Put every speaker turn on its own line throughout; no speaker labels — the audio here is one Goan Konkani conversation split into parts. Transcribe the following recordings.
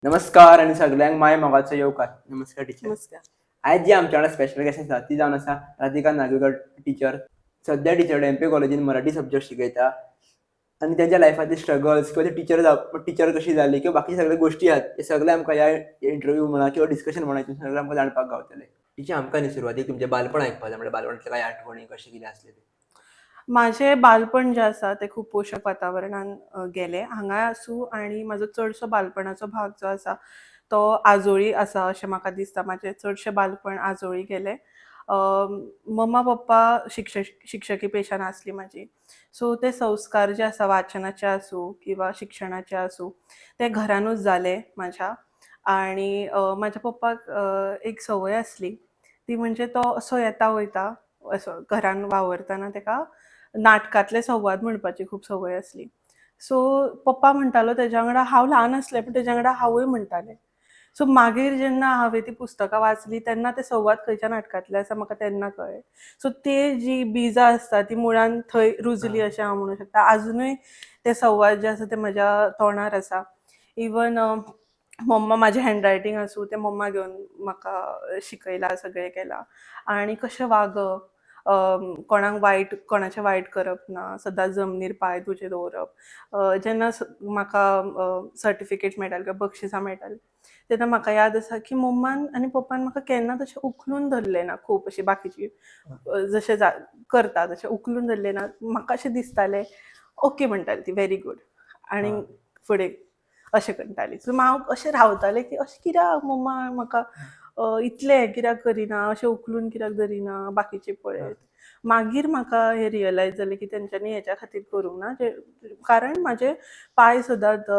नमस्कार आनी सगल्यांक माय मोगाचो येवकार. नमस्कार टिचर.
नमस्कार.
आयज जी आमच्या वांगडा स्पेशल गेस्ट आसा ती जावन आसा राधिका नागवेकर टिचर. सध्या टिचर एमपी कॉलेजीन मराठी सब्जेक्ट शिकयता आनी तेंच्या लायफांतले स्ट्रगल्स किंवा ते टिचर कशी जाली किंवा बाकी सगळे गोश्टी आहात, हे सगळे आमकां ह्या इंटरव्यू म्हणा किंवा डिस्कशन म्हणा, हितून सगळें आमकां जाणपाक गावतलें. टिचर, आमकां न्ही सुरवातीक तुमचें बालपण आयकपाक जाय, म्हणल्यार बालपणांतले कांय आठवणी कशें कितें आसलें तें.
माझे बालपण जें आसा तें खूब पोशक वातावरणान गेलें. हांगाय आसूं आनी म्हाजो चडसो बालपणाचो भाग जो आसा तो आजोळी आसा अशें म्हाका दिसता. म्हाजें चडशें बालपण आजोळी गेलें. मम्मा पप्पा शिक्षकी पेशान आसली म्हाजी, सो ते संस्कार जे आसा, वाचनाचे आसूं किंवा शिक्षणाचे आसूं, ते घरानूच जाले म्हाज्या. आनी म्हाज्या पप्पाक एक संवय आसली, ती म्हणजे तो असो येता वयता, असो घरान वावरतना तेका नाटकांतले संवाद म्हणपाची खूब संवय आसली. सो पप्पा म्हणटालो तेज्या वांगडा, हांव ल्हान आसलें पूण तेज्या वांगडा हांवूय म्हणटालें. सो मागीर जेन्ना हांवें ती पुस्तकां वाचलीं तेन्ना ते संवाद खंयच्या नाटकांतले आसा म्हाका तेन्ना कळ्ळें. सो ते जी बिजां आसता ती मुळान थंय रुजली अशें हांव म्हणूंक शकता. आजुनूय ते संवाद जे आसा ते म्हज्या तोंडार आसा. इवन मम्मा, म्हाजें हँडरायटींग आसूं, तें मम्मा घेवन म्हाका शिकयलां, सगळें केलां. आनी कशें वागप, कोणाक वायट, कोणाचें वायट करप ना, सदांच जमनीर पांय तुजे दवरप. जेन्ना म्हाका सर्टिफिकेट मेळटाले किंवा बक्षिसां मेळटालीं तेन्ना म्हाका याद आसा की मम्मान आनी पप्पान म्हाका केन्ना तशें उखलून धरलें ना. खूब अशी बाकीची जशें करता तशें उखलून धरलें ना. म्हाका अशें दिसतालें, ओके म्हणटाली ती, व्हेरी गूड, आनी फुडें अशें करताली. सो हांव अशें रावतालें की अशें कित्याक मम्मा म्हाका इतलें कित्याक करिना, अशें उखलून कित्याक धरिना बाकीचे पळयत. मागीर म्हाका हें रियलायज जालें की तेंच्यांनी हेच्या खातीर करूंक ना, कारण म्हाजे पांय सदांच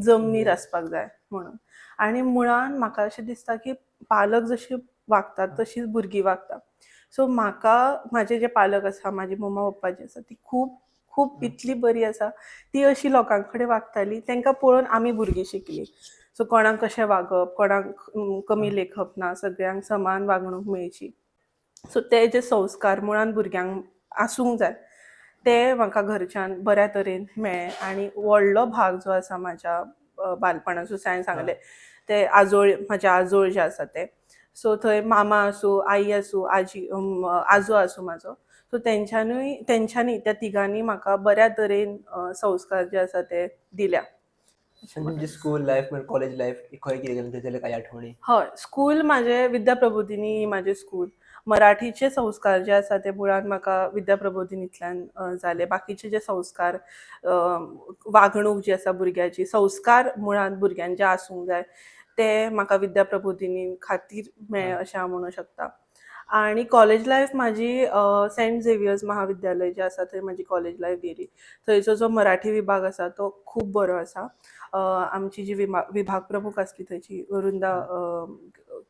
जमनीर आसपाक जाय म्हणून. आनी मुळान म्हाका अशें दिसता की पालक जशी वागतात तशीच भुरगीं वागता. सो म्हाका म्हाजे जे पालक आसा, म्हाजी मम्मा पप्पा जी आसा, ती खूब खूब इतली बरी आसा. ती अशी लोकां कडेन वागताली, तांकां पळोवन आमी भुरगीं शिकलीं. सो कोणाक कशें वागप, कोणाक कमी लेखप ना, सगळ्यांक समान वागणूक मेळची. सो ते जे संस्कार मुळान भुरग्यांक आसूंक जाय ते म्हाका घरच्यान बऱ्या तरेन मेळ्ळे. आनी व्हडलो भाग जो आसा म्हाज्या बालपणाचो, हांवें सांगलें ते आजोळ, म्हाजे आजोळ जे आसा ते. सो थंय मामा आसूं, आई आसूं, आजी, आजो आसूं म्हाजो, सो तेंच्यांनी त्या तिगांनी म्हाका बऱ्या तरेन संस्कार जे आसा ते दिल्या.
तुमची स्कूल लायफ, कॉलेज लायफ खंय कितें गेलें, थंयसरले कांय आठवणी?
हय, स्कूल म्हाजें विद्या प्रबोधिनी. म्हाजें स्कूल, मराठीचे संस्कार जे आसा ते मुळान म्हाका विद्या प्रबोधिनींतल्यान जाले. बाकीचे जे संस्कार, वागणूक जी आसा भुरग्याची, संस्कार मुळान भुरग्यांचे आसूंक जाय, ते म्हाका विद्या प्रबोधिनी खातीर मेळ्ळे अशें हांव म्हणूंक शकता. आनी कॉलेज लायफ म्हाजी सेंट झेवियर्स महाविद्यालय जें आसा थंय म्हाजी कॉलेज लायफ गेली. थंयचो जो मराठी विभाग आसा तो खूब बरो आसा. आमची जी विभाग प्रमुख आसली थंयची, वृंदा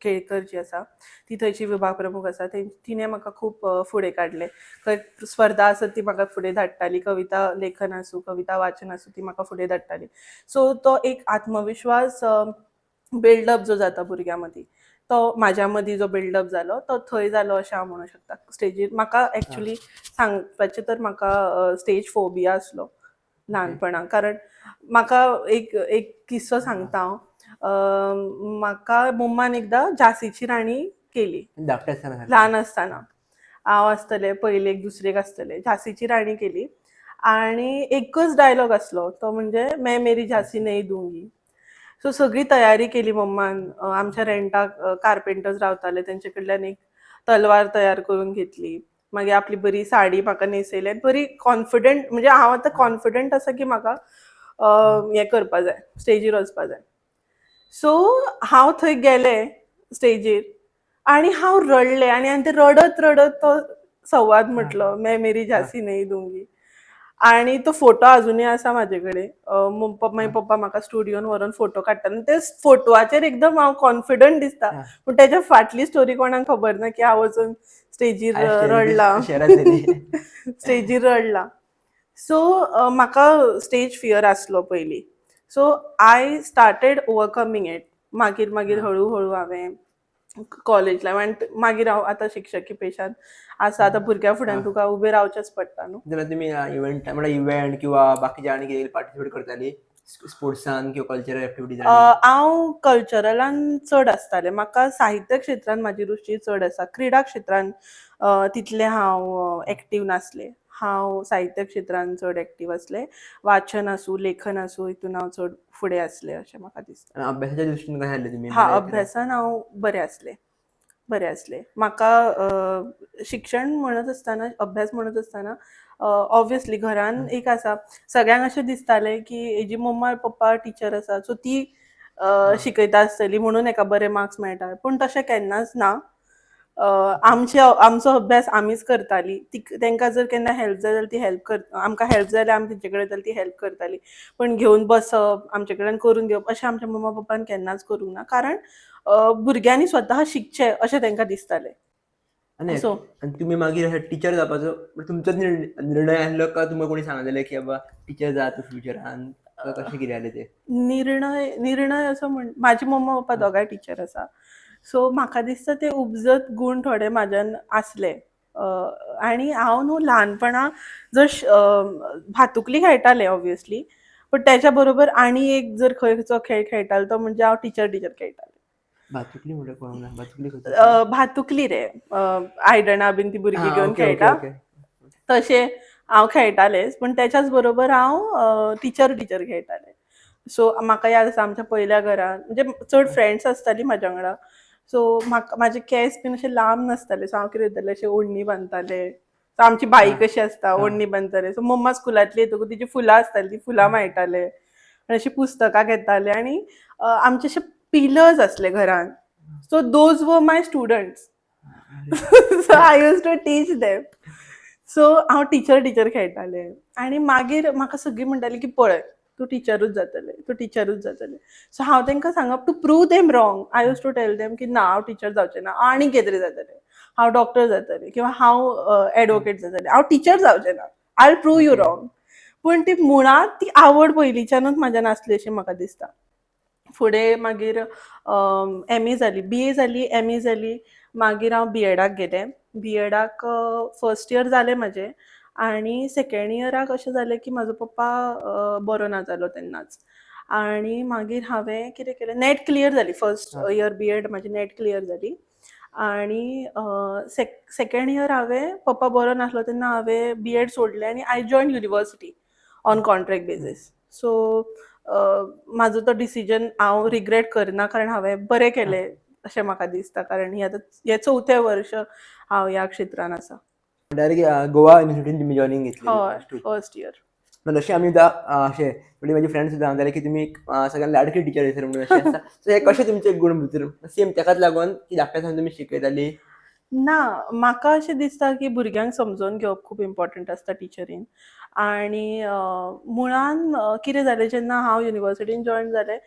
केळकर जी आसा, ती थंयची विभाग प्रमुख आसा. तिणें म्हाका खूब फुडें काडलें. खंय स्पर्धा आसत ती म्हाका फुडें धाडटाली. कविता लेखन आसूं, कविता वाचन आसूं, ती म्हाका फुडें धाडटाली. सो तो एक आत्मविश्वास बिल्डअप जो जाता भुरग्यां मदीं, तो म्हाज्या मदीं जो बिल्डअप जालो तो थंय जालो अशें हांव म्हणूंक शकता. स्टेजीर म्हाका एक्चुली सांगपाचें तर म्हाका स्टेज फोबिया आसलो ल्हानपणाक, कारण म्हाका एक एक किस्सो सांगता हांव. म्हाका मम्मान एकदां झांसीची राणी केली.
धाकटे आसतना?
ल्हान आसतना, हांव आसतलें पयलेक दुसरेक आसतलें. झांसीची राणी केली आनी एकच डायलॉग आसलो, तो म्हणजे "मैं मेरी झांसी नहीं दूंगी". सो सगळी तयारी केली मम्मान. आमच्या रेंटाक कार्पेंटर्स रावताले, तेंचे कडल्यान एक तलवार तयार करून घेतली. मागीर आपली बरी साडी म्हाका न्हेसयली आनी बरी कॉन्फिडंट, म्हणजे हांव आतां कॉन्फिडंट आसा की म्हाका हें करपा जाय, स्टेजीर वचपा जाय. सो हांव थंय गेलें स्टेजीर आनी हांव रडलें आनी हांवें ते रडत रडत तो संवाद म्हटलो, "मैं मेरी झांसी नहीं दूंगी". आनी तो फोटो अजुनूय आसा म्हाजे कडेन. मागीर पप्पा म्हाका स्टुडियोन व्हरोन फोटो काडटा आनी ते फोटवाचेर एकदम हांव कॉन्फिडंट दिसता, पूण तेच्या फाटली स्टोरी कोणाक खबर ना की हांव वचून स्टेजीर रडलां, स्टेजीर रडलां. सो म्हाका स्टेज फियर आसलो पयलीं. So I started overcoming it. मागीर मागीर हळू हळू हांवें कॉलेज लायफ आनी मागीर हांव आतां शिक्षकी पेशान आसा. आतां भुरग्यां फुड्यान तुका उबें रावचेंच पडटा न्हू.
जेन्ना तुमी इव्हेंट, म्हळ्यार इव्हेंट किंवा बाकीचे आनी कितें पार्टिसिपेट करताली? स्पोर्ट्सान किंवा कल्चरल एक्टिविटीज?
हांव कल्चरलान चड आसतालें. म्हाका साहित्य क्षेत्रान म्हाजी रुची चड आसा. क्रिडा क्षेत्रान तितलें हांव एक्टीव नासलें. हांव साहित्य क्षेत्रान चड एक्टीव आसलें. वाचन आसूं, लेखन आसूं, हितून हांव चड फुडें आसलें अशें म्हाका दिसता.
अभ्यासाच्या दृष्टीन कशें आसलें तुमी?
हा,
म्हणजे
अभ्यासान हांव बरें आसलें, बरें आसलें. म्हाका शिक्षण म्हणत आसतना, अभ्यास म्हणत आसतना, ऑब्वियसली घरान एक आसा, सगळ्यांक अशें दिसतालें की हेजी मम्मा पप्पा टिचर आसा, सो ती शिकयता आसतली म्हणून हेका बरे मार्क्स मेळटा. पूण तशें केन्नाच ना. आमचे आमचो अभ्यास आमीच करताली. ती तांकां जर केन्ना हेल्प जाय जाल्यार ती हेल्प कर, आमकां हेल्प जाय जाल्यार आमी तेंचे कडेन जाल्यार ती हेल्प करताली. पण घेवन बसप, आमचे कडेन करून घेवप, अशें आमच्या मम्मा पप्पान केन्नाच करूंक ना, कारण भुरग्यांनी स्वता शिकचें अशें तांकां दिसतालें.
आनी
सो
आनी तुमी मागीर टिचर जावपाचो तुमचोच निर्णय आसलो काय तुमकां कोणी सांगलेलें की बाबा टिचर जा तूं फ्युचरान, काय कशें कितें जालें तें?
निर्णय असो म्हण, म्हाजी मम्मा पप्पा दोगांय टिचर आसा, सो म्हाका दिसता ते उपजत गूण थोडे म्हाज्यान आसले. आनी हांव न्हू ल्हानपणा जर भातुकली खेळटालें ऑब्वियसली, पण त्याच्या बरोबर आनी एक जर खंयचो खेळ खेळटालो तो म्हणजे हांव टिचर टिचर खेळटालें.
भातुकली म्हणल्यार कळूंक ना, भातुकली खंयची?
भातुकली रे, आयदणां बीन ती भुरगीं घेवन खेळटा. तशें हांव खेळटालेंच, पूण त्याच्याच बरोबर हांव टिचर टिचर खेळटालें. सो म्हाका याद आसा, आमच्या पयल्या घरान म्हणजे चड फ्रेंड्स आसताली म्हाज्या वांगडा, सो म्हाका म्हाजे केंस बीन अशे लांब नासताले, सो हांव कितें करतालें, अशें ओडणी बांदतालें. सो आमची बाई कशी आसता, ओडणी बांदतालें. सो मम्मा स्कुलांतली येतकूच तिची फुलां आसताली, ती फुलां माळटाले आनी अशीं पुस्तकां घेताले. आनी आमचे अशे पिलर्स आसले घरान, so those were my students, so I used to teach them. So हांव टिचर टिचर खेळटालें. आनी मागीर म्हाका सगळीं म्हणटालीं की पळय, तूं टिचरूच जातलें, तूं टिचरूच जातलें. सो हांव तांकां सांगप, to prove them wrong, I used to tell them की ना, हांव टिचर जावचें ना, हांव आनी कितें तरी जातलें, हांव डॉक्टर जातलें किंवा हांव एडवोकेट जातलें, हांव टिचर जावचें ना, I will prove you wrong. पूण ती मुळांत ती आवड पयलींच्यानूच म्हाज्यान आसली अशें म्हाका दिसता. फुडें मागीर एम ए जाली, बी ए जाली, एम ए जाली, मागीर हांव बी एडाक गेलें. बी एडाक फर्स्ट इयर जालें म्हाजें आनी सेकेंड इयराक अशें जालें की म्हाजो पप्पा बरो ना जालो तेन्नाच. आनी मागीर हांवें कितें केलें, नॅट क्लियर जाली, फर्स्ट इयर बी एड म्हाजी नॅट क्लियर जाली. आनी सेकेंड इयर हांवें, पप्पा बरो नासलो तेन्ना हांवें बी एड सोडलें आनी I join university on contract basis. So म्हाजो तो डिसिजन हांव रिग्रेट करना, कारण हांवें बरें केलें अशें म्हाका दिसता, कारण हें आतां हें चवथें वर्स हांव ह्या क्षेत्रान आसा.
डायरेक्ट गोवा युनिवर्सिटीन तुमी जॉईनिंग घेतली?
हय, फर्स्ट इयर.
अशें आमी सुद्दां अशें थोडी म्हाजी फ्रेंड्स सुद्दां सांगताले की तुमी सगळ्यांत लाडकी टिचर सर म्हणून अशें आसा. सो हे कशें तुमचे गूण भितर सेम तेकाच लागून ती धाकटे आसतना तुमी शिकयताली?
ना, म्हाका अशें दिसता की भुरग्यांक समजोवन घेवप खूब इम्पॉर्टंट आसता टिचरीन. आनी मुळान कितें जालें, जेन्ना हांव युनिवर्सिटीन जॉयन जालें,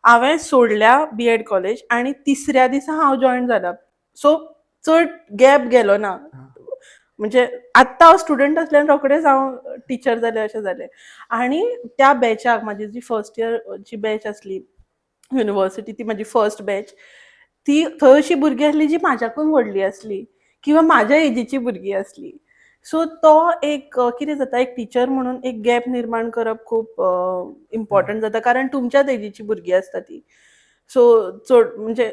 हांवें सोडल्या बी एड कॉलेज आनी तिसऱ्या दिसा हांव जॉयन जाला, सो चड गॅप गेलो ना. म्हणजे आत्तां हांव स्टुडंट आसल्यान रोखडेंच हांव टिचर जालें अशें जालें. आनी त्या बॅचाक, म्हाजी जी फर्स्ट इयर जी बॅच आसली युनिवर्सिटी, ती म्हाजी फर्स्ट बॅच, ती थंय अशी भुरगीं आसली जी म्हाज्याकून व्हडली आसली किंवा म्हाज्या एजीची भुरगीं आसली. सो तो एक कितें जाता, एक टिचर म्हणून एक गॅप निर्माण करप खूब इम्पॉर्टंट जाता, कारण तुमच्याच एजीची भुरगीं आसता ती. सो चड म्हणजे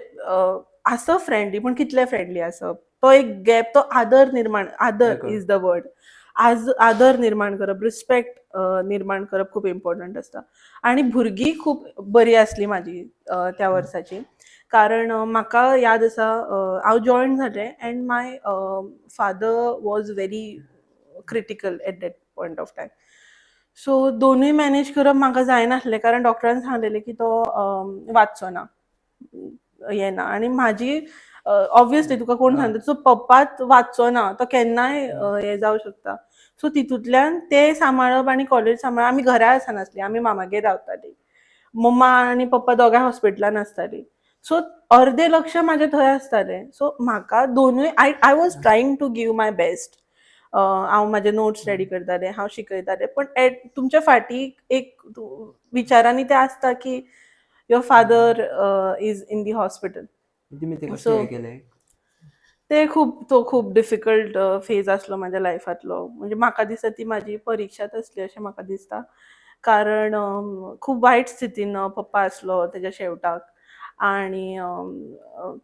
आसप फ्रेंडली, पूण कितले फ्रेंडली आसप, तो एक गॅप, तो आदर निर्माण, आदर is the word, आज आदर निर्माण करप, रिस्पेक्ट निर्माण करप खूब इम्पॉर्टंट आसता. आनी भुरगीं खूब बरी आसली म्हाजी त्या वर्साची, कारण म्हाका याद आसा, हांव जॉयन जालें and my father was very critical at that point of time. So दोनूय मॅनेज करप म्हाका जायनासलें, कारण डॉक्टरान सांगलेलें की तो वाचचो ना, येना. आनी म्हाजी ऑब्वियसली तुका कोण सांगता, सो पप्पाच वाचचो ना, तो केन्नाय हें जावं शकता. सो तितूंतल्यान ते सांबाळप आनी कॉलेज सांबाळप, आमी घरा आसनासलीं, आमी मामागेर रावतालीं, मम्मा आनी पप्पा दोगांय हॉस्पिटलान आसतालीं, सो अर्दें लक्ष म्हाजें थंय आसतालें. सो म्हाका दोनूय, I was trying to give my best. हांव म्हाजे नोट्स रेडी करतालें, हांव शिकयतालें, पण एट तुमच्या फाटी एक विचारांनी तें आसता की your father is in the hospital.
तुमी ते कशें
सो
हें केलें?
ते खूब, तो खूब डिफिकल्ट फेज आसलो म्हाज्या लायफांतलो. म्हणजे म्हाका दिसता ती म्हाजी परिक्षाच आसली अशें म्हाका दिसता. कारण खूब वायट स्थितीन पप्पा आसलो तेज्या शेवटाक आनी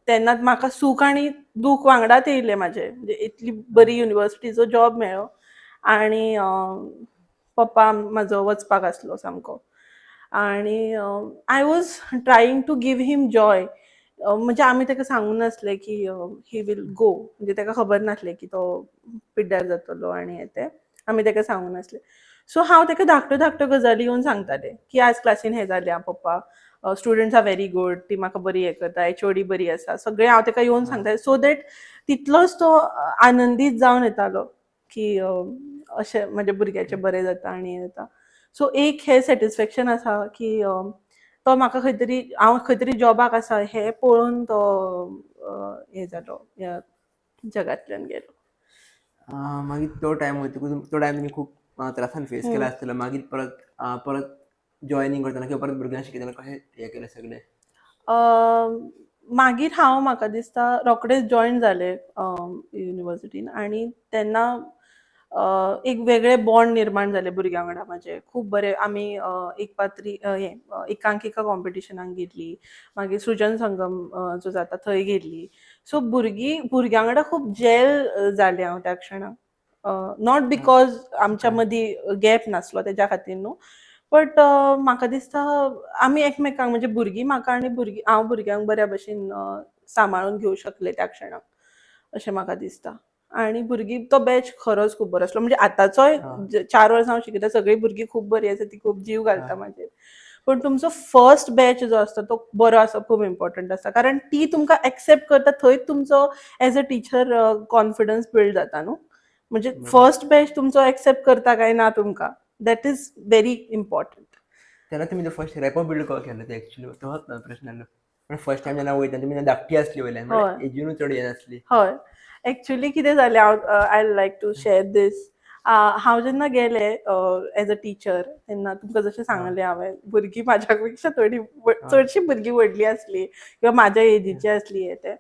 तेन्नाच म्हाका सूख आनी दूख वांगडाच येयलें म्हाजें. म्हणजे इतली बरी युनिवर्सिटीचो जॉब मेळ्ळो आनी पप्पा म्हाजो वचपाक आसलो सामको आनी I was trying to give him joy. म्हणजे आमी ताका सांगूंक नासलें की he will go, म्हणजे ताका खबर नासलें की तो पिड्ड्यार जातलो आनी हें तें आमी ताका सांगूंक नासलें. सो हांव ताका धाकट्यो धाकट्यो गजाली येवन सांगतालें की आज क्लासीन हें जालें आं पप्पा, students are very good, ती म्हाका बरी हें करता, एचओडी बरी आसा, सगळें हांव ताका येवन सांगतालें, सो that तितलोच तो आनंदीत जावन येतालो की अशें म्हज्या भुरग्याचें बरें जाता आनी हें जाता. सो एक हें सॅटिस्फॅक्शन आसा की तो म्हाका खंय तरी, हांव खंय तरी जॉबाक आसा हें पळोवन तो हें जालो, ह्या जगांतल्यान गेलो.
मागीर तो टायम वयतकूच, तो टायम तुमी खूब त्रासान फेस केला आसतलो. मागीर परत परत जॉयनींग करतना किंवा परत भुरग्यांक शिकयतना कशें हें केलें सगळें?
मागीर हांव, म्हाका दिसता, रोखडेंच जॉयन जालें युनिवर्सिटीन आनी तेन्ना एक वेगळे बॉन्ड निर्माण जाले भुरग्यां वांगडा म्हाजे. खूब बरे आमी एक पात्री हें एकांकिका कॉम्पिटिशनाक गेल्ली, मागीर सृजन संगम जो जाता थंय गेल्ली. सो भुरगीं भुरग्यां वांगडा खूब जेल जालें हांव त्या क्षणाक, not because आमच्या मदीं गॅप नासलो तेज्या खातीर न्हू, बट म्हाका दिसता आमी एकमेकांक, म्हणजे भुरगीं म्हाका आनी भुरगीं हांव भुरग्यांक बऱ्या भशेन सांबाळून घेवं शकलें त्या क्षणाक अशें म्हाका दिसता. आनी भुरगीं, तो बॅच खरोच खूब बरो आसलो. म्हणजे आतांचोय 4 वर्सां हांव शिकयता, सगळीं भुरगीं खूब बरीं आसा, ती खूब जीव घालता म्हाजेर. पूण तुमचो फर्स्ट बॅच जो आसता तो बरो आसप खूब इम्पॉर्टंट आसता, कारण ती तुमकां एक्सेप्ट करता, थंयच तुमचो as a teacher confidence build जाता न्हू. म्हणजे फर्स्ट बॅच तुमचो एक्सेप्ट करता काय ना तुमकां, that is very important.
तेन्ना तुमी फर्स्ट रेपो बिल्ड कसो केलो ते एक्चुअली, तोच प्रश्न आसलो. पण फर्स्ट टायम जेन्ना वयता, तुमी धाकटी आसली वयल्यान, एजीनूय चड हें नासली.
हय, एक्चुली कितें जालें, हांव I like to share this. हांव जेन्ना गेलें एज अ टिचर तेन्ना तुमकां जशें सांगलें हांवें, भुरगीं म्हाज्या पेक्षा थोडीं चडशीं भुरगीं व्हडलीं आसलीं किंवा म्हाज्या एजीची आसली हें तें.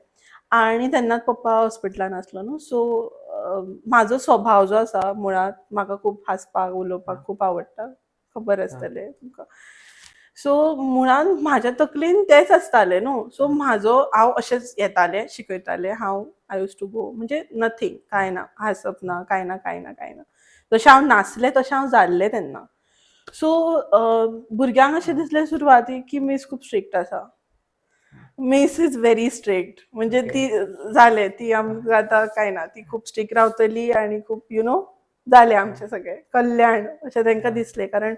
आनी तेन्नाच पप्पा हॉस्पिटलान आसलो न्हू, सो म्हाजो स्वभाव जो आसा, मुळांत म्हाका खूब हांसपाक उलोवपाक खूब आवडटा, खबर आसतलें तुमकां. सो मुळांत म्हाज्या तकलेन तेंच आसतालें न्हू. सो म्हाजो, हांव अशेंच येतालें, शिकयतालें हांव, I used to go, म्हणजे नथींग, कांय ना, हांसप ना, कांय ना, कांय ना, कांय ना. जशें हांव नासलें तशें हांव जाल्लें तेन्ना. सो भुरग्यांक अशें दिसलें सुरवातीक की मीस खूब स्ट्रिक्ट आसा, Miss is very strict, म्हणजे ती जालें, ती आमकां आतां कांय ना, ती खूब स्ट्रिक्ट रावतली आनी खूब you know जालें आमचें सगळें कल्याण अशें तांकां दिसलें, कारण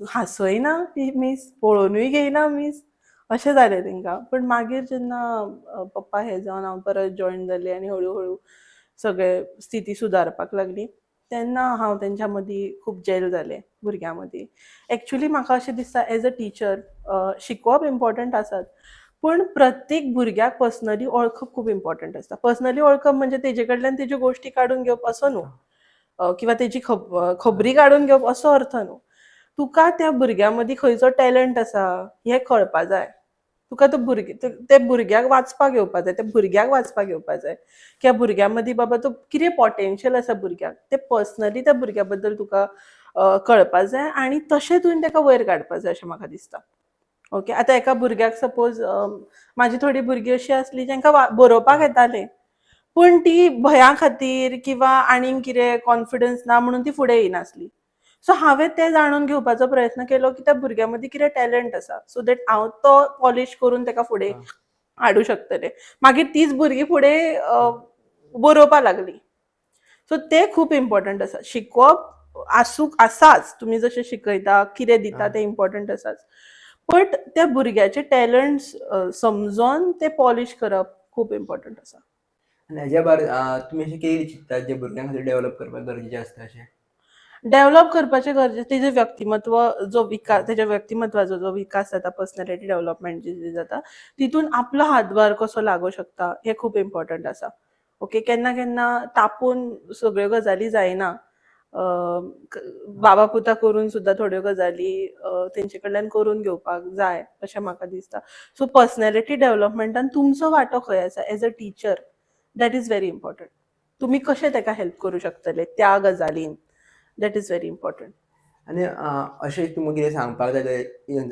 हांसयना ती मीस, पळोवनूय घेयना मीस, अशें जालें तांकां. पूण मागीर जेन्ना पप्पा हें जावन हांव परत जॉयन जालें आनी हळू हळू सगळें स्थिती सुदारपाक लागली, तेन्ना हांव तेंच्या मदीं खूब जेल जालें भुरग्यां मदीं. एक्चुली म्हाका अशें दिसता, एज अ टिचर शिकोवप इम्पॉर्टंट आसात, पूण प्रत्येक भुरग्याक पर्सनली वळखप खूब इम्पॉर्टंट आसता. पर्सनली वळखप म्हणजे तेजे कडल्यान तेज्यो गोश्टी काडून घेवप असो न्हू किंवा तेजी खबरी काडून घेवप असो अर्थ न्हू. तुका त्या भुरग्या मदीं खंयचो टॅलंट आसा हें कळपा जाय. तुका तो भुरगे, ते भुरग्याक वाचपाक येवपा जाय, त्या भुरग्याक वाचपाक येवपा जाय की ह्या भुरग्या मदीं बाबा तो कितें पॉटेन्शियल आसा भुरग्याक, तें पर्सनली त्या भुरग्या बद्दल तुका कळपा जाय आनी तशें तुवें ताका वयर काडपा जाय अशें म्हाका दिसता. ओके, आतां एका भुरग्याक सपोज, म्हाजी थोडीं भुरगीं अशीं आसलीं जांकां बरोवपाक येतालें, पूण ती भंया खातीर किंवा आनीक कितें कॉन्फिडन्स ना म्हणून ती फुडें येयनासली. सो हांवें तें जाणून घेवपाचो प्रयत्न केलो की त्या भुरग्या मदीं कितें टॅलंट आसा, सो that हांव तो पॉलिश करून ताका फुडें हाडूं शकतलें. मागीर तीच भुरगीं फुडें बरोवपा लागलीं. सो तें खूब इम्पॉर्टंट आसा. शिकोवप आसूंक आसाच, तुमी जशें शिकयता, कितें दिता तें इम्पॉर्टंट आसाच, बट त्या भुरग्याचे टॅलंट्स समजोन ते पॉलिश करप खूब इम्पॉर्टंट आसा.
आनी हेज्या भायर तुमी अशें कितें चिंत्तात जे भुरग्यां खातीर डेव्हलप करपाक गरजेचें आसता अशें?
डेव्हलप करपाचें गरजेचें तेजें व्यक्तिमत्व जो विकास, तेज्या व्यक्तिमत्वाचो जो विकास जाता, पर्सनॅलिटी डेव्हलपमेंट जी जाता, तितून आपलो हातभार कसो लागूं शकता हें खूब इम्पॉर्टंट आसा. ओके, केन्ना केन्ना तापून सगळ्यो गजाली जायना, बाबा पुता करून सुद्दां थोड्यो गजाली तेंचे कडल्यान करून घेवपाक जाय अशें म्हाका दिसता. सो पर्सनॅलिटी डेव्हलपमेंटान तुमचो वांटो खंय आसा as a teacher, that is very important. तुमी कशें ताका हेल्प करूं शकतले त्या गजालीन, that is very important.
आनी अशें तुमकां कितें सांगपाक जाय जाल्यार,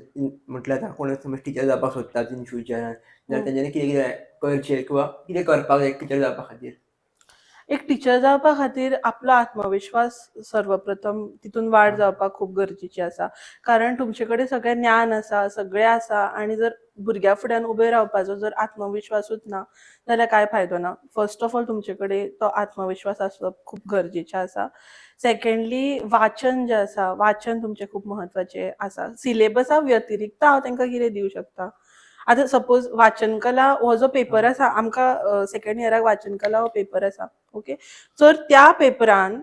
म्हटल्यार आतां कोण समज टिचर जावपाक सोदता इन फ्युचरान जाल्यार तेंच्यांनी कितें कितें करचें किंवा कितें करपाक जाय टिचर जावपा खातीर?
एक टिचर जावपा खातीर आपलो आत्मविश्वास सर्वप्रथम तितून वाड जावपाक खूब गरजेची आसा, कारण तुमचे कडेन सगळें ज्ञान आसा, सगळें आसा, आनी जर भुरग्या फुड्यान उबे रावपाचो जर आत्मविश्वासूच ना जाल्यार कांय फायदो ना. फर्स्ट ऑफ ऑल तुमचे कडेन तो आत्मविश्वास आसप खूब गरजेचें आसा. सेकंडली, वाचन जें आसा, वाचन तुमचें खूब म्हत्वाचें आसा. सिलेबसा व्यतिरिक्त हांव तांकां कितें दिवं शकता? आतां सपोज वाचनकला हो जो पेपर आसा, आमकां सेकंड इयराक वाचनकला हो पेपर आसा, ओके. तर त्या पेपरान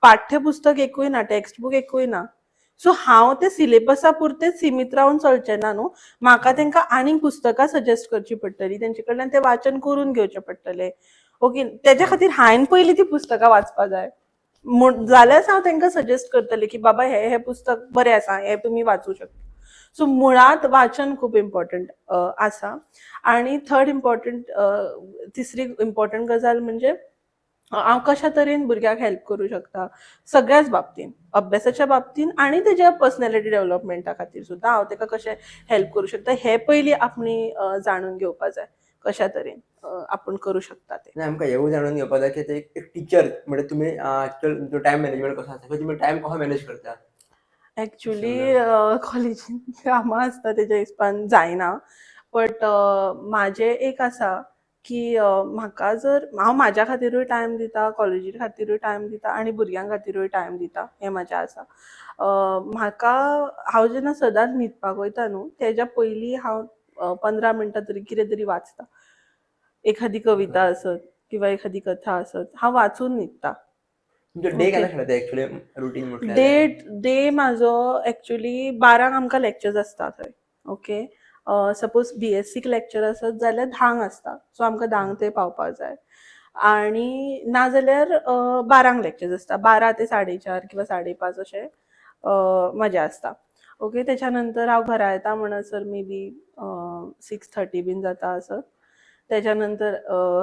पाठ्यपुस्तक एकूय ना, टेक्स्ट बूक एकूय ना. सो हांव ते सिलेबसा पुरतेच सिमीत रावन चलचें ना न्हू. म्हाका तांकां आनीक पुस्तकां सजेस्ट करचीं पडटलीं, तेंचे कडल्यान तें वाचन करून घेवचें पडटलें, ओके. तेज्या खातीर हांवें पयलीं तीं पुस्तकां वाचपा जाय म्हूण, जाल्यारच हांव तांकां सजेस्ट करतलें की बाबा हें हें पुस्तक बरें आसा, हें तुमी वाचूं शकता. सो मुळांत वाचन खूब इम्पॉर्टंट आसा. आनी थर्ड इम्पॉर्टंट, तिसरी इम्पॉर्टंट गजाल म्हणजे हांव कशा तरेन भुरग्याक हेल्प करूं शकता सगळ्याच बाबतीन, अभ्यासाच्या बाबतीन आनी तेज्या पर्सनॅलिटी डेव्हलपमेंटा खातीर सुद्दां हांव ताका कशें हेल्प करूं शकता, हें पयलीं आपणी जाणून घेवपा जाय, कशा तरेन आपूण करूं शकता तें.
आनी आमकां हेंवूय जाणून घेवपाक जाय की ते एक टिचर म्हणजे तुमी एक्चुअल तुमचो टायम मॅनेजमेंट कसो आसता किंवा तुमी टायम कसो मॅनेज करता?
एक्चुली कॉलेजीन कामां आसता, तेज्या हिसपान जायना, बट म्हाजें एक आसा की म्हाका जर हांव म्हाज्या खातिरूय टायम दिता, कॉलेजी खातिरूय टायम दिता आनी भुरग्यां खातिरूय टायम दिता, हें म्हाजें आसा. म्हाका हांव जेन्ना सदांच न्हिदपाक वयता न्हू, तेज्या पयलीं हांव 15 मिनटां तरी कितें तरी वाचता. एखादी कविता आसत किंवा एखादी कथा आसत, हांव वाचून न्हिदता.
तुमचो डे केन्ना स्टार्ट जाता एक्चुअली, रुटीन म्हटल्यार?
डे डे म्हाजो एक्चुली 12क आमकां लेक्चर्स आसता थंय, ओके. सपोज बीएससीक लेक्चर आसत जाल्यार 10क आसता, सो आमकां 10क थंय पावपाक जाय, आनी नाजाल्यार 12क लेक्चर्स आसता, 12 ते 4:30 किंवा 5:30 अशें म्हजें आसता, ओके. तेच्या नंतर हांव घरा येता म्हणसर मे बी 6:30 बीन जाता आसत. तेच्या नंतर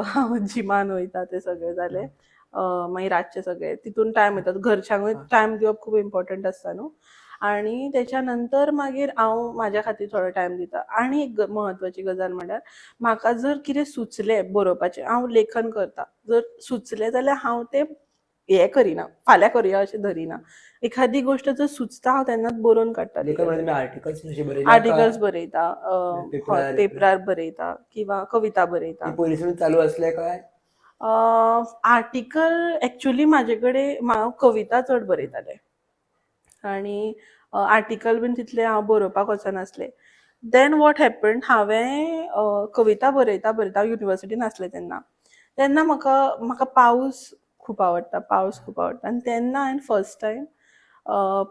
हांव जिमान वयता, तें सगळें जालें, मागीर रातचें सगळें तितून टायम वयता. घरच्यांकूय टायम दिवप खूब इम्पॉर्टंट आसता न्हू. आनी तेच्या नंतर मागीर हांव म्हाज्या खातीर थोडो टायम दिता. आनी एक म्हत्वाची गजाल म्हणल्यार, म्हाका जर कितें सुचलें बरोवपाचें, हांव लेखन करता, जर सुचलें जाल्यार हांव तें हें करिना, फाल्यां करुया अशें धरिना. एखादी गोश्ट जर सुचता, हांव तेन्नाच बरोवन काडटा.
लेखन म्हणजे तुमी आर्टिकल्स अशे बरयले?
आर्टिकल्स बरयता, हय, पेपरार बरयता किंवा कविता बरयता.
पयलींसून चालू आसले काय?
आर्टिकल एक्चुली म्हाजे कडेन, हांव कविता चड बरयतालें आनी आर्टिकल बीन तितलें हांव बरोवपाक वचनासलें. Then what happen, हांवें कविता बरयता बरयता, युनिवर्सिटीन आसलें तेन्ना, तेन्ना म्हाका पावस खूब आवडटा, पावस खूब आवडटा, आनी तेन्ना हांवें फर्स्ट टायम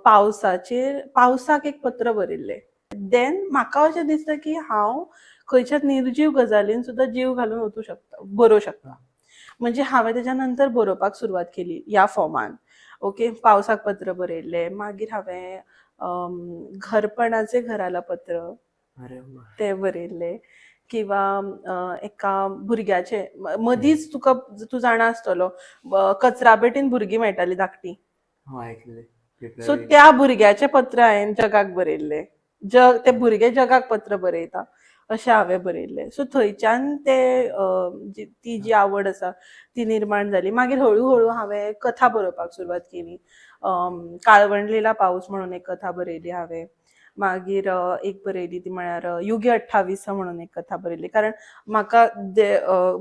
पावसाचेर, पावसाक एक पत्र बरयल्लें. देन म्हाका अशें दिसता की हांव खंयच्या निर्जीव गजालीन सुद्दां जीव घालून वचूं शकता, बरोवंक शकता. म्हणजे हांवें तेच्या नंतर बरोवपाक सुरवात केली ह्या फॉमान, ओके. पावसाक पत्र बरयल्लें, मागीर हांवें घरपणाचे घराला पत्र तें बरयल्लें, किंवा एका भुरग्याचें. मदींच तुका, तूं जाणा आसतलो, कचरा पेटीन भुरगीं मेळटालीं धाकटीं. सो त्या भुरग्याचें पत्र हांवें जगाक बरयल्लें. जग, तें भुरगें जगाक पत्र बरयता अशें हांवें बरयल्लें. सो थंयच्यान ते ती जी आवड आसा ती निर्माण जाली. मागीर हळू हळू हांवें कथा बरोवपाक सुरवात केली. काळवंडलेला पावस म्हणून एक कथा बरयली हांवें. मागीर एक बरयली ती म्हळ्यार युगी 28 म्हणून एक कथा बरयली, कारण म्हाका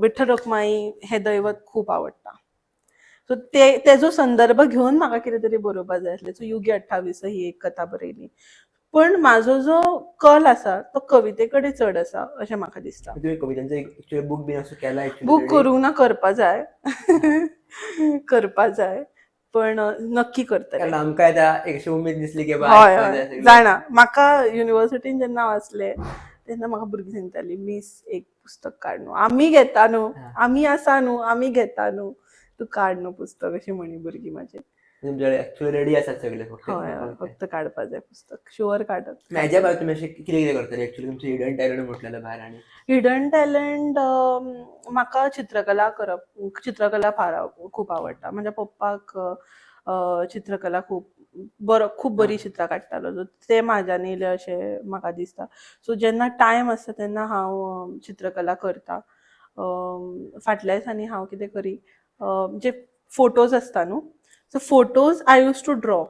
विठ्ठल रखुमाई हें दैवत खूब आवडटा. सो ते तेजो संदर्भ घेवन म्हाका कितें तरी बरोवपाक जाय आसलें. सो युगी 28 ही एक कथा बरयली. पण म्हाजो जो कल आसा तो कविते कडेन चड आसा अशें म्हाका दिसता.
तुवें कवितांचो एक्चुअली बूक बीन असो केला?
बूक करूंक ना, करपा जाय, करपा जाय, पण नक्की करतलें.
कारण आमकां आतां एक अशी उमेद दिसली की
हय हय, जाणा. म्हाका युनिवर्सिटीन जेन्ना हांव आसलें तेन्ना म्हाका भुरगीं सांगतालीं, मीस एक पुस्तक काड न्हू, आमी घेता न्हू, आमी आसा न्हू, आमी घेता न्हू, तूं काड न्हू पुस्तक, अशी म्हणी भुरगीं म्हाजी.
एक्चुअली रेडी आसात सगळे?
फक्त हय, फक्त काडपा जाय पुस्तक, शुअर काडत.
म्हाज्या भायर तुमी अशें कितें कितें करतले एक्चुअली, तुमचें हिडन टॅलंट म्हटलेलें भायर? आनी
हिडन टॅलंट, म्हाका चित्रकला करप, चित्रकला फार खूब आवडटा. म्हज्या पप्पाक चित्रकला खूब बरो, खूब बरी चित्रां काडटालो. सो ते म्हाज्यान येयले अशें म्हाका दिसता. सो जेन्ना टायम आसता तेन्ना हांव चित्रकला करता. फाटल्या दिसांनी हांव कितें करी, जे फोटोज आसता न्हू, so photos I used to draw,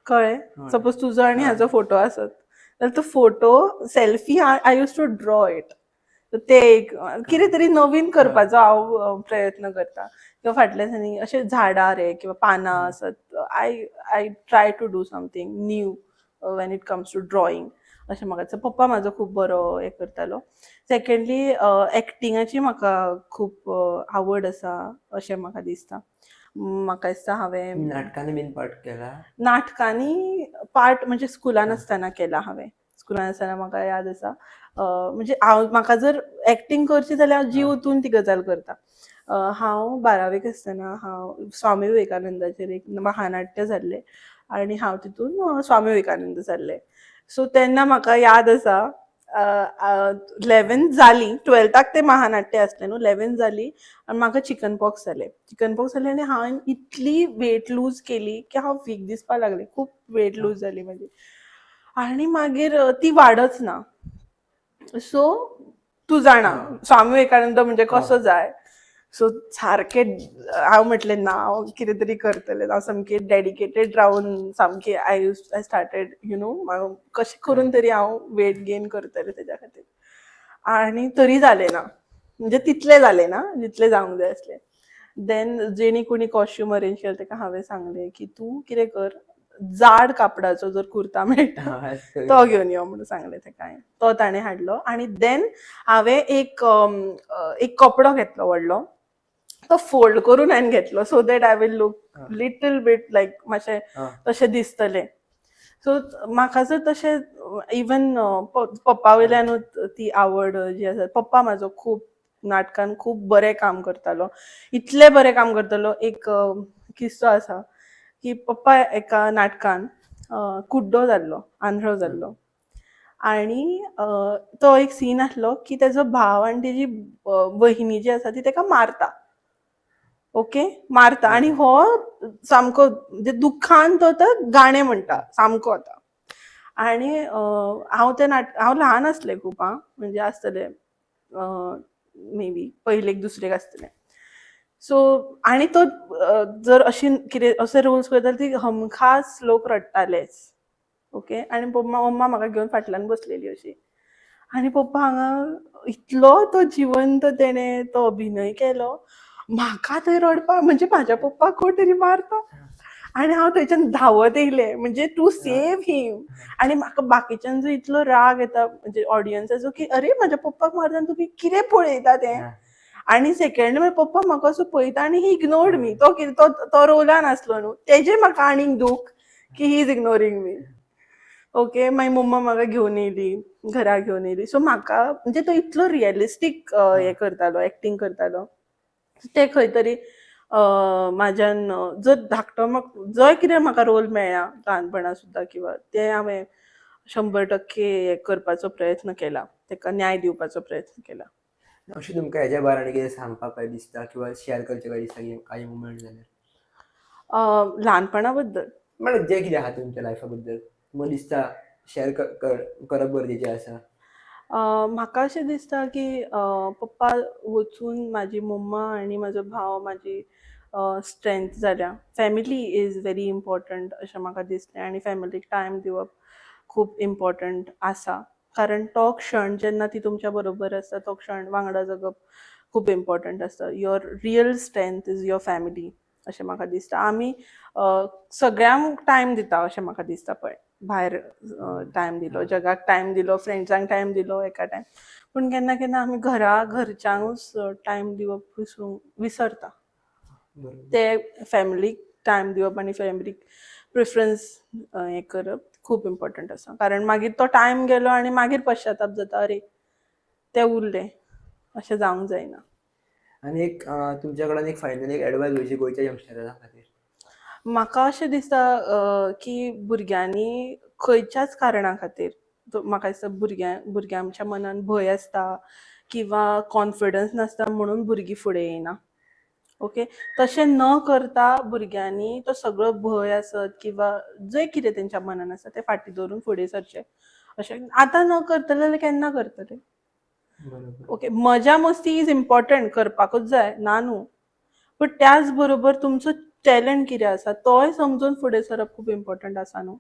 कळ्ळें? सपोज तुजो आनी हाजो फोटो आसत जाल्यार तो photo selfie I used to draw it. ते एक कितें तरी नवीन करपाचो हांव प्रयत्न करता. किंवा फाटल्या दिसांनी अशें झाडां रे किंवा पानां आसत, I try to do something new when it comes to drawing अशें म्हाका दिसता. पप्पा म्हाजो खूब बरो हें करतालो. सेकंडली, एक्टिंगाची म्हाका खूब आवड आसा अशें म्हाका दिसता. म्हाका दिसता हांवें
नाटकांनी बीन पार्ट केला?
नाटकांनी पार्ट म्हणजे स्कुलान आसतना केला हांवें. स्कुलान आसतना म्हाका याद आसा, म्हणजे हांव म्हाका जर एक्टींग करची जाल्यार हांव जीव ओतून ती गजाल करता. हांव 12वेक आसतना हांव स्वामी विवेकानंदाचेर एक महानाट्य जाल्लें आनी हांव तितून स्वामी विवेकानंद जाल्लें. सो तेन्ना म्हाका याद आसा, 11th जाली, 12थाक तें महानाट्य आसलें न्हू, 11th जाली आनी म्हाका चिकन पॉक्स जालें. चिकन पॉक्स जालें आनी हांवें इतली वेट लूज केली की हांव वीक दिसपाक लागलें. खूब वेट लूज जाली म्हाजी आनी मागीर ती वाडच ना. सो तूं जाणा स्वामी विवेकानंद म्हणजे कसो जाय. सो सारकें हांव म्हटलें ना, हांव कितें तरी करतलें. हांव सामकें डेडिकेटेड रावन सामकें I started कशें करून तरी हांव वेट गेन करतलें तेज्या खातीर. आनी तरी जालें ना, म्हणजे तितलें जालें ना जितलें जावंक जाय आसलें. देन जेणी कोणी कॉस्ट्यूम अरेंज केलें तेका हांवें सांगलें की तूं कितें कर, जाड कापडाचो जर कुर्ता मेळटा तो घेवन यो म्हणून सांगलें तेका हांवें. तो ताणें हाडलो आनी देन हांवें एक कपडो घेतलो व्हडलो, तो फोल्ड करून हांवें घेतलो so that I will look little bit like मातशें तशें दिसतलें. सो म्हाका जर तशें इवन पप्पा वयल्यानूच ती आवड जी आसा. पप्पा म्हाजो खूब नाटकान खूब बरें काम करतालो, इतलें बरें काम करतालो. एक किस्सो आसा की पप्पा एका नाटकान कुड्डो जाल्लो, आंधळो जाल्लो आनी तो एक सीन आसलो की तेजो भाव आनी तेजी वहिनी जी आसा ती तेका मारता, ओके, मारता आनी हो सामको म्हणजे दुख्खान तो आतां गाणें म्हणटा सामको आतां. आनी हांव तें नाट हांव ल्हान आसलें खूब, आं, म्हणजे आसतलें मे बी पयलेक दुसरेक आसतलें. सो आनी तो जर अशी कितें अशे रोल्स करता ती हमखास लोक रडटालेच, ओके. आनी पप्पा मम्मा म्हाका घेवन फाटल्यान बसलेली अशी आनी पप्पा हांगा इतलो तो जिवंत तेणें तो अभिनय केलो, म्हाका थंय रडपाक, म्हणजे म्हाज्या पप्पाक कोण तरी मारता आनी हांव थंयच्यान धांवत येयलें म्हणजे टू सेव हिम. आनी म्हाका बाकीच्यांचो इतलो राग येता, म्हणजे ऑडियन्साचो, की अरे म्हाज्या पप्पाक मारता आनी तुमी कितें पळयता तें. आनी सेकंड म्हळ्यार पप्पा म्हाका असो पळयता आनी ही इग्नोर्ड मी. तो कितें तो तो रोलान आसलो न्हू, तेजें म्हाका आनीक दूख की he is ignoring me, okay. मागीर मम्मा म्हाका घेवन येयली, घरा घेवन येयली. सो म्हाका म्हणजे तो इतलो रियलिस्टीक हें करतालो, एक्टींग करतालो, तें खंय तरी म्हाज्यान जर धाकटो म्हाका जंय कितें म्हाका रोल मेळ्ळा ल्हानपणा सुद्दां किंवां तें हांवें 100% हें करपाचो प्रयत्न केला, तेका न्याय दिवपाचो प्रयत्न केला.
अशें तुमकां हेज्या भायर आनी कितें सांगपाक काय दिसता किंवा शेअर करचें काय दिसता की काही मुमेंट जाल्यार?
ल्हानपणा बद्दल?
म्हळ्यार जें कितें आहा तुमच्या लायफा बद्दल तुमकां दिसता शेअर करप गरजेचें आसा.
म्हाका अशें दिसता की पप्पा वचून म्हाजी मम्मा आनी म्हाजो भाव म्हाजी स्ट्रेंथ जाल्या. Family is very important अशें म्हाका दिसलें आनी फॅमिलीक टायम दिवप खूब इम्पॉर्टंट आसा, कारण तो क्षण जेन्ना ती तुमच्या बरोबर आसता तो क्षण वांगडा जगप खूब इम्पॉर्टंट आसता. Your real strength is your family अशें म्हाका दिसता. आमी सगळ्यांक टायम दिता अशें म्हाका दिसता, पळय भायर टायम दिलो, जगाक टायम दिलो, फ्रेंड्सांक टायम दिलो एका टायम, पूण केन्ना केन्ना आमी घरा घरच्यांकूच टायम दिवप विसरूंक विसरता. ते फॅमिलीक टायम दिवप आनी फॅमिलीक प्रिफरन्स हें करप खूब इम्पॉर्टंट आसा, कारण मागीर तो टायम गेलो आनी मागीर पश्चाताप जाता, अरे ते उरले, अशें जावंक जायना.
आनी एक तुमच्या कडल्यान एक फायनल एक एडवायस घेवची गोंयच्या यंगस्टरां खातीर.
म्हाका अशें दिसता की भुरग्यांनी खंयच्याच कारणा खातीर, म्हाका दिसता भुरग्यांच्या मनान भंय आसता किंवा कॉन्फिडन्स नासता म्हणून भुरगीं फुडें येयना. ओके, तशें न करता भुरग्यांनी तो सगळो भंय आसत किंवा जें कितें तेंच्या मनान आसा तें फाटीं दवरून फुडें सरचें. अशें आतां न करतले जाल्यार केन्ना करतले? ओके, मजा मस्ती is important, करपाकूच जाय, ना न्हू, बट त्याच बरोबर तुमचो टॅलंट कितें आसा तोय समजून फुडें सरप खूब इम्पॉर्टंट आसा न्हू.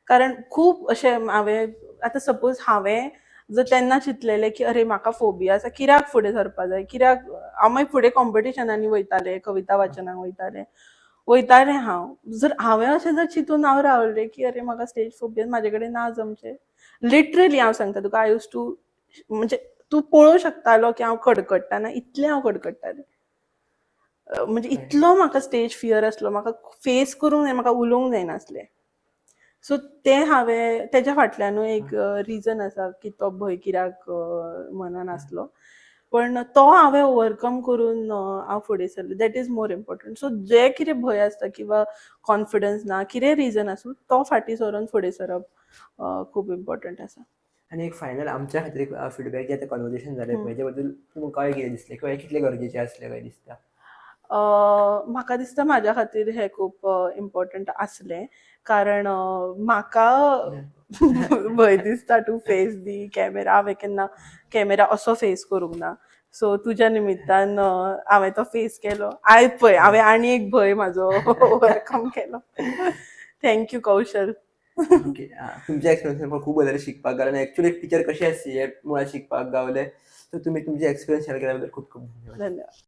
कारण खूब अशें हांवें आतां सपोज हांवें जर तेन्ना चिंतलेलें की अरे म्हाका फोबिया आसा, कित्याक फुडें सरपा जाय, कित्याक हांव मागीर फुडें कॉम्पिटिशनांनी वयतालें, कविता वाचनाक वयतालें वयतालें हांव. जर हांवें अशें जर चिंतून हांव रावलें की अरे म्हाका स्टेज फोबिया, म्हाजे कडेन ना जमचें, लिटरली हांव सांगता तुका, I use to म्हणजे तूं पळोवंक शकतालो की हांव कडकडटाना, इतलें हांव कडकडटालें. म्हणजे इतलो म्हाका स्टेज फियर आसलो, म्हाका फेस करूंक जाय, म्हाका उलोवंक जायनासलें. सो तें हांवें तेज्या फाटल्यानूय एक रिजन आसा की तो भंय कित्याक मनान आसलो, पण तो हांवें ओवरकम करून हांव फुडें सरलें. That is more important. So जे कितें भंय आसता किंवा कॉन्फिडन्स ना, कितेंय रिजन आसूं, तो फाटीं सरून फुडें सरप खूब इम्पॉर्टंट आसा.
आनी एक फायनल आमच्या खातीर एक फिडबॅक, जे आतां कॉन्वर्जेशन जालें पळय, हेजे बद्दल तुमकां काय कितें दिसलें किंवा हें कितलें गरजेचें आसलें काय दिसता?
म्हाका दिसता म्हाज्या खातीर हें खूब इम्पॉर्टंट आसलें, कारण म्हाका भंय दिसता टू फेस दी कॅमेरा. हांवें केन्ना कॅमेरा असो फेस करूंक ना. सो तुज्या निमित्तान हांवें तो फेस केलो. आयज पळय हांवें आनी एक भंय म्हाजो ओवरकम केलो. Thank you Kaushal.
ओके, तुमच्या एक्सपिरियन्सान म्हाका खूब गजाली शिकपाक गावलें. एक्चुअली एक टिचर कशी आसची हें मुळात शिकपाक गावलें. सो तुमी तुमचे एक्सपिरियन्स शेअर केल्या बद्दल खूब खूब धन्यवाद.
धन्यवाद.